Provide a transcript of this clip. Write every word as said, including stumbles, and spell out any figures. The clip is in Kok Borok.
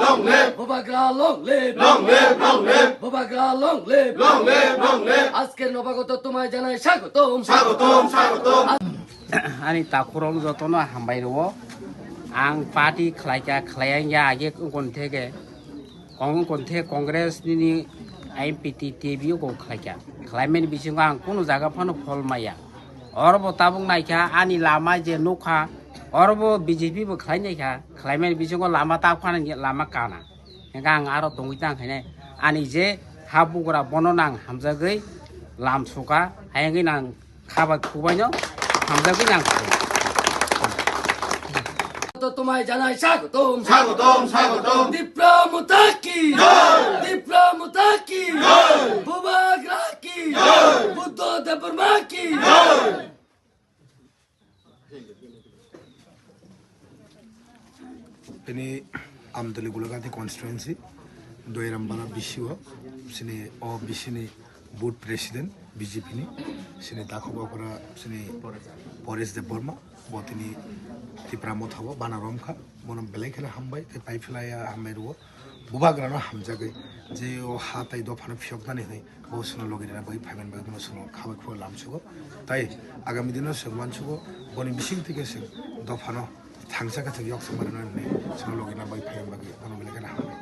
Long live! Bubagra long live! Long live! Long live! Bubagra long live! Long live! Long live! আজকের নবাগত তোমায় জানাই স্বাগতম। স্বাগতম, স্বাগতম। Ani takhurok jotono hambai rwo. Ang party khlaikha, khlaiya wngya age wngkon theke. Kong wngkon the Congress nini M P T T V o khlaikha. Khlaimani bisingo ang kunu jaga phano phol maya. Oro bo tabuk naikha ani lama je nukha, oro bo B J P bo khlai naikha, khlaimani bisingo lama ta phano lama kana. Hingkhe ang aro tongwi tang khainai. Ani je ha bugra bono nang hamjagwi lam suka, hayangwi nang khabai khubaino hamjagwi nang khabai. তো তোমায় জানাই স্বাগতম। স্বাগতম, স্বাগতম। দীপ্রা মুতাকি। জয়। দীপ্রা মুতাকি। জয়। বুবাগ্রা কি। জয়। বুদ্ধ দেববর্মা কি। জয়। Tini Amtwlwi Gulagati constituency, Doiram Bara B C o, sini o B C ni booth president B J P ni, sini Dakho Bokra, sini Paresh Debbarma, bo tini Tipra Motha o bana romkha, bono belai kheno hambai, tei pai phlaiya hambai rwo. Bubagrano hamjagwi je o ha tai dophano phiyoknani hwnwi bo chwngno logi rwna bagwi phaimani bagwi bono chwngno khabai khulai lamsugo. Tai agami dino chwng mansugo boni bising twi khe chwng dophano thangsa khe chwng yok chwng manna hwnwi chwngno logi rwna bagwi phaimani bagwi bono belai kheno hambai.